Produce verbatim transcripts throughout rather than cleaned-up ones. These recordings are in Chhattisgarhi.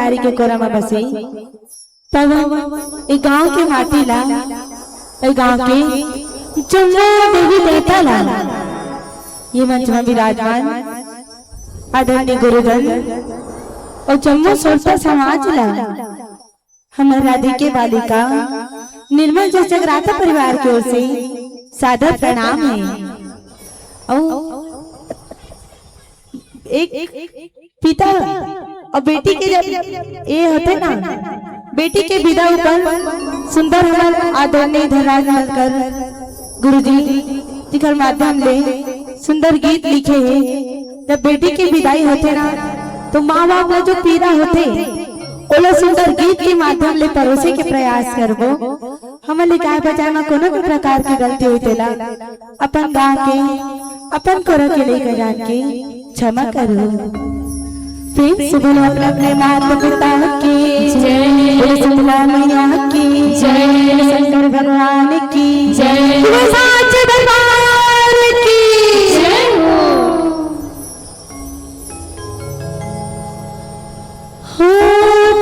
बिहारी के कोरा म बसे, तब ए गांव के माटी ला, ए गांव के जम्मो देवी देवता ला, ये मंच म विराजमान आदरणीय गुरुजन अउ जम्मो श्रोता समाज ला, हमर राधिके बालिका निर्मल जस जगराता परिवार के ओर से सादर प्रणाम हे। अउ एक पिता अउ बेटी के जब ए होथे ना, बेटी के विदा ऊपर सुंदर हमर आदरणीय धनराज मलकर गुरुजी, जिखर माध्यम ले सुंदर गीत लिखे हे। जब बेटी के विदाई होथे ना, तो माँ बाप ला जो पीड़ा होथे, ओला सुंदर गीत के माध्यम ले परोसे के प्रयास करबो। हमन ले गाय बजाए म कोनो भी प्रकार के गलती होई, तेला अपन गांव के, अपन कोरा के लइका जान के क्षमा करो। प्रेम से बोलो अपने अपने माता पिता की जय, बोलो शीतला मैया की जय, शंकर भगवान की जय, बोलो सांचे दरबार की जय हो। हो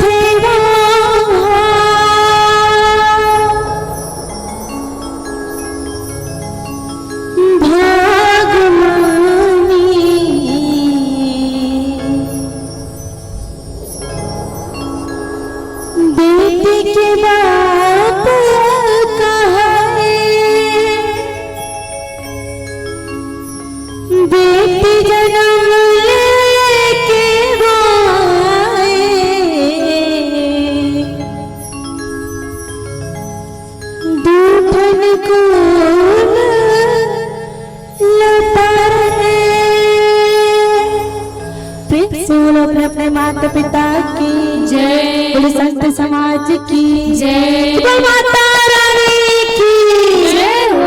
तेरा भाग मानी, बेटी के बाप कहाए, बेटी जनम लेके रोए, दू ठन खून लपट गे। प्रेम से बोलो अपने अपने माता पिता की जय। बोलो संत समाज की जय। बोलो माता रानी की जय हो।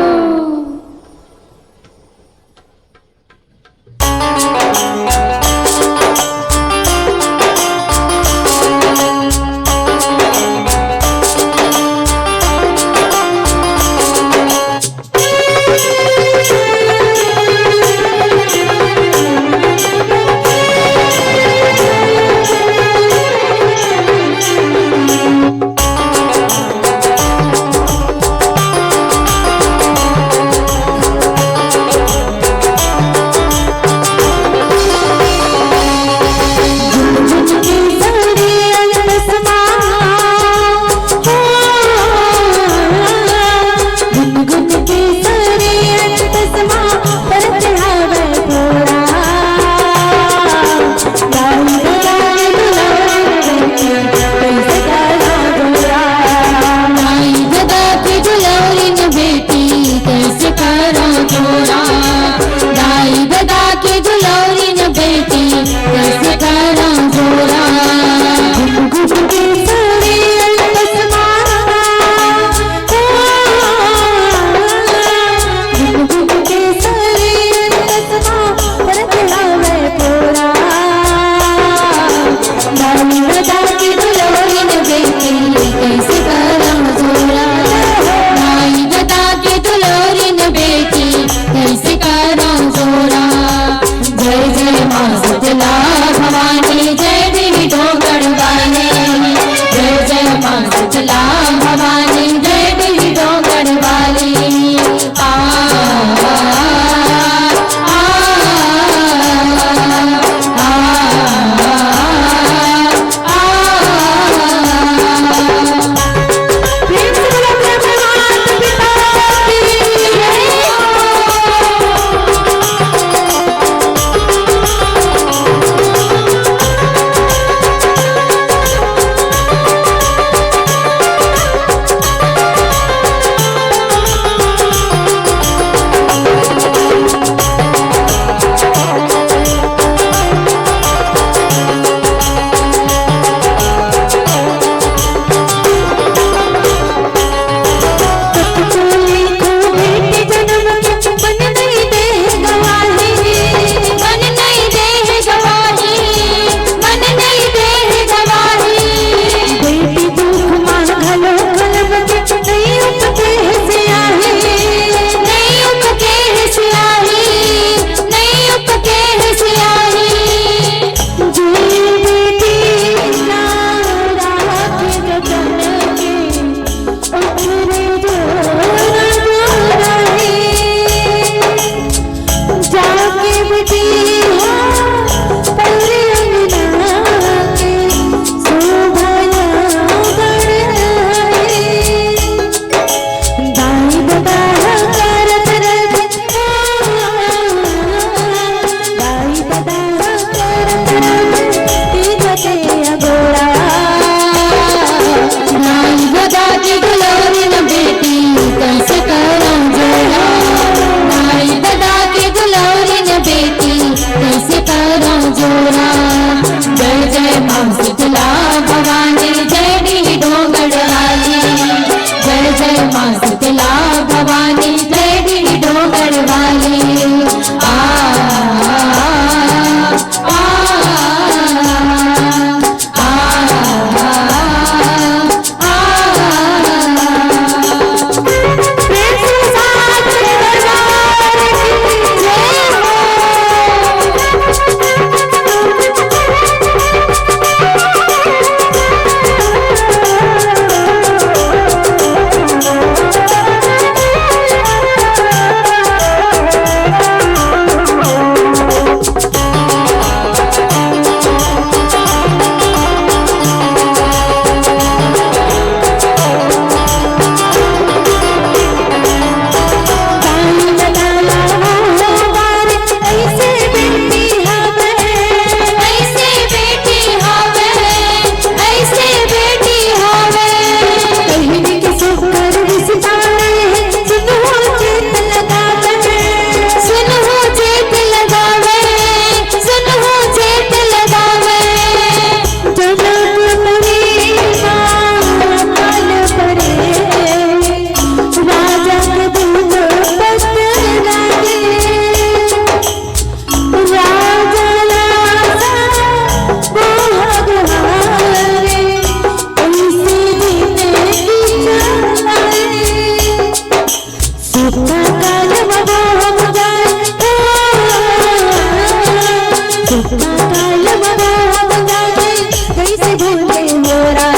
भूले मोरा।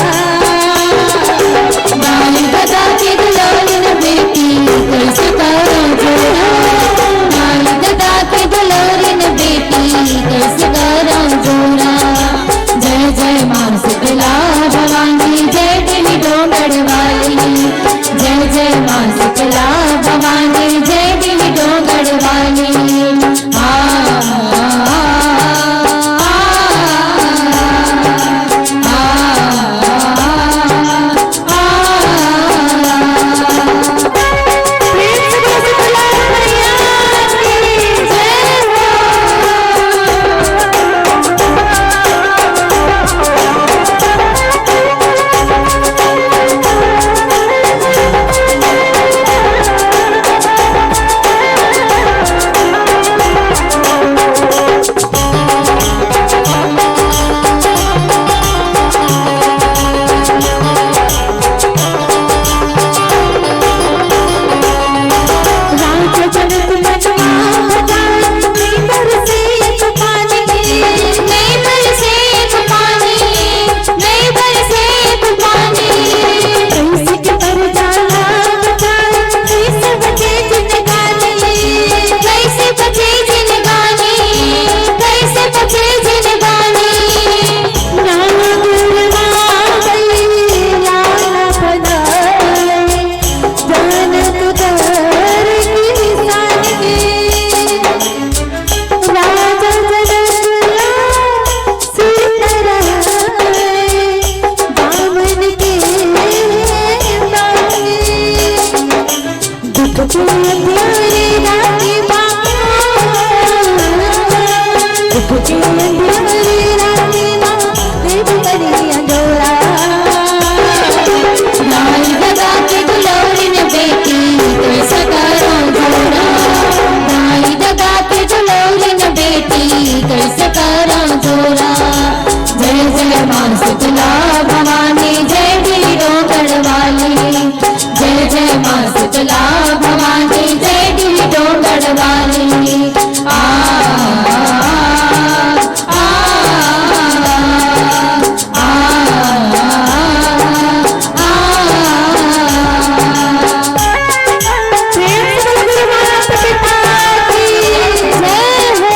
माई ददा के दुलारिन बेटी, कइसे करौं जोरा। माई ददा के दुलारिन बेटी, कइसे करौं जोरा। जय जय माँ शीतला भवानी, जय देवी डोंगरवाली। जय जय माँ शीतला भवानी, जय देवी डोंगरवाली। आ, आ, आ, आ, आ, आ। प्रेम से बोलो शीतला मैया की जय हो। दाई ददा के दुलौरिन बेटी, कइसे करौं जोरा। दाई ददा के दुलौरिन बेटी, कइसे करौं जोरा। जय जय माँ शीतला भवानी, जय गिरी डोंगरवाली। जय जय माँ शीतला भवानी, जय गिरी डोंगरवाली। आ, आ, आ, आ, आ, आ, आ। प्रेम से बोलो गुरु माता पिता की जय हो।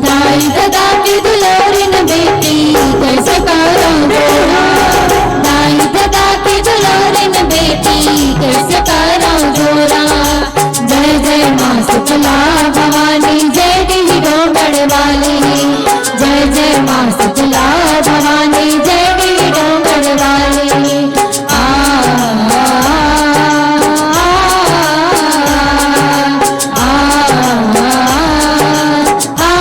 दाई ददा के दुलौरिन बेटी, कइसे करौं जोरा। दाई ददा के दुलौरिन बेटी, कइसे करौं जोरा। जय जय माँ शीतला भवानी, जय गिरी डोंगरवाली। जय जय माँ शीतला भवानी, जय गिरी डोंगरवाली। आ, आ, आ, आ, आ, आ, आ, आ।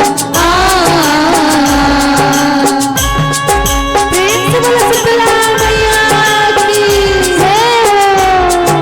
आ, आ, आ। प्रेम से बोलो शीतला मैया की जय हो।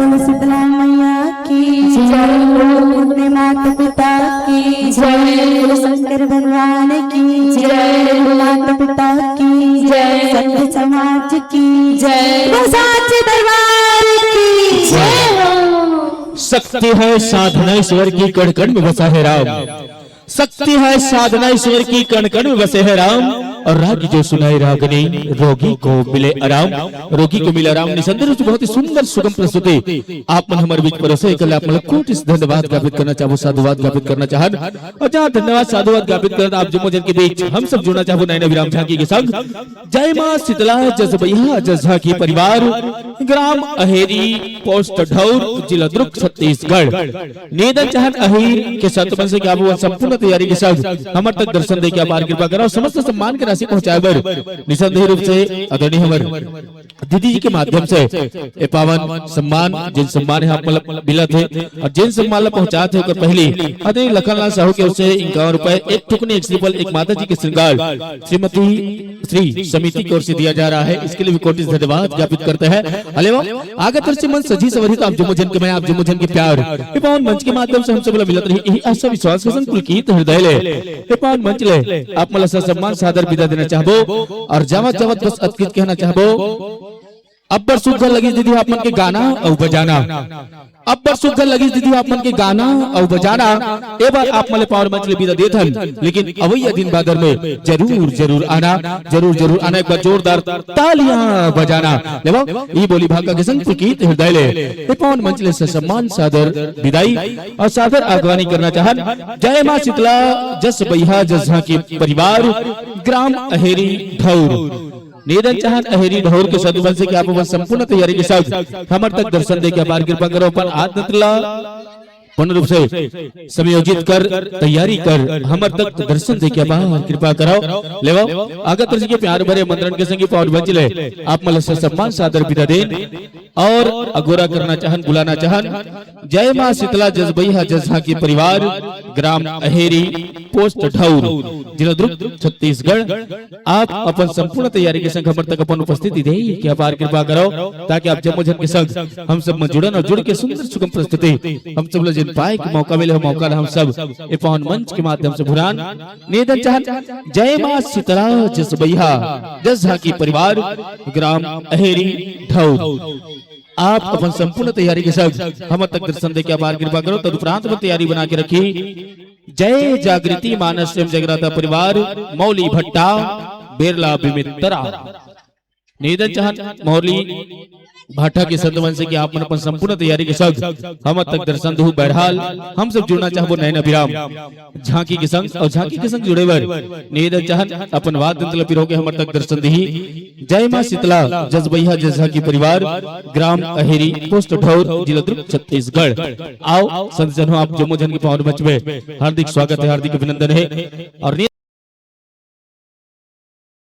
बोलो शीतला मैया की जय, बोलो अपने माता पिता की जय, बोलो शंकर भगवान की जय, बोलो माता पिता की जय, संत समाज की जय, बोलो साचे दरबार की जय हो। शक्ति है साधना ईश्वर की, कण कण में बसा है राम। शक्ति है साधना ईश्वर की, कण कण में बसे है राम। और राग जो सुनाए रागनी, रोगी को मिले आराम। रोगी को मिले आराम। निसंदेह रूप से बहुत ही सुंदर सुगम प्रस्तुति आप मन हमर बीच परोसे, एकल आप मन ल कोटि से धन्यवाद ज्ञापित करना चाहबो, साधुवाद ज्ञापित करना चाहन। और जहाँ धन्यवाद साधुवाद ज्ञापित करत आप जम्मो झन के बीच हम सब जुड़ना चाहबो नैना विराम झांकी के संग। जय माँ शीतला जस बइहा जस झांकी परिवार, ग्राम अहेरी, पोस्ट ढौर, जिला दुर्ग, छत्तीसगढ़। निवेदन चाहन अहीर के संत मन से कि आप वो संपूर्ण तैयारी के संग हमर तक दर्शन दे के अपार कृपा करव। समस्त सम्मान के राशि पहुंचाए बर निसंदेह रूप से आदरणीय हमर दीदी जी के माध्यम से ए पावन सम्मान, जेन सम्मान हे आप मन ल मिलत हे और जेन सम्मान ला पहुंचात हे ओकर पहली आदरणीय लखनलाल साहू के ओर से इक्यावन रुपए, एक टुकनी, एक श्रीफल, एक माता जी के श्रृंगार श्रीमती श्री समिति की ओर से दिया जा रहा है, इसके लिए भी कोटि से धन्यवाद ज्ञापित करते हैं। अले वाह, आगत वर्ष मन सजी सवरी तो आप जम्मो झन के मैं, आप जम्मो झन के प्यार ए पावन मंच के माध्यम से हम सब ला मिलत रही, यही आशा विश्वास के संग पुलकित हृदय ले ए पावन मंच ले आप मन ला ससम्मान सादर विदा देना चाहबो और जावत जावत बस अतकिच कहना चाहबो, अब्बड़ सुग्घर लगिस दीदी आप मन के गाना अउ बजाना। अब्बड़ सुग्घर लगिस दीदी आप मन के गाना अउ बजाना। ए बार आप मन ले पावन मंच ले विदा देत हन, लेकिन अवइया दिन बादर में जरूर, जरूर आना, जरूर, जरूर आना। एक बार जोरदार तालियां बजाना। लेवव, ई बोली भाखा के संग पुलकित हृदय ले ए पावन मंच ले ससम्मान सादर विदाई अउ सादर अगवानी करना चाहन जय माँ शीतला जस बइहा जस झांकी परिवार, ग्राम अहेरी ढौर। निवेदन चाहन अहेरी ढौर के संत मन से कि आप अपन संपूर्ण तैयारी के साथ हमर तक दर्शन दे के अपार कृपा करव। अपन आदत ला पूर्ण रूप से समायोजित कर, तैयारी कर, हमर तक दर्शन दे के अपार कृपा करव। लेवव, आगत वर्ष के प्यार भरे आमंत्रण के संग पावन मंच ले आप मन ल ससम्मान सादर विदा देन और अगोरा करना चाहन, बुलाना चाहन जय माँ शीतला जस बइहा जस झांकी परिवार, ग्राम अहेरी, पोस्ट ढौर, जिला दुर्ग, छत्तीसगढ़। आप अपन संपूर्ण तैयारी के संग हमर तक अपन उपस्थिति दे के अपार कृपा करव, ताकि आप जम्मो झन के संग हम सब मन जुड़न और जुड़ के सुंदर सुगम प्रस्तुति हम सब ला जेन पाए के मौका मिले हो, मौका ला हम सब ए पावन मंच के माध्यम से भुलान। निवेदन चाहन जय माँ शीतला जस बइहा जस झांकी परिवार, ग्राम अहेरी ढौर। आप अपन संपूर्ण तैयारी के संग हमर तक दर्शन दे के अपार कृपा करव। तदुपरांत में तैयारी बना के रखी जय जागृति मानस स्वयं जगराता परिवार, मौली भट्टा, बेरला बिमित्तरा। निवेदन चाहन मौली भाटा के संत मन से कि आप मन अपन संपूर्ण तैयारी के संग हमर तक दर्शन दहू। बहरहाल हम सब जुड़ना चाहबो नैना विराम झांकी के संग और झांकी के संग जुड़े बर निवेदन चाहन अपन वाद यंत्र ल पिरो के हमर तक दर्शन दही। जय माँ शीतला जस बइहा जस झांकी परिवार, ग्राम अहेरी, पोस्ट ढौर, जिला दुर्ग, छत्तीसगढ़। आओ संत जन हो, आप जम्मो झन के पावन मंच में हार्दिक स्वागत है, हार्दिक अभिनंदन है। और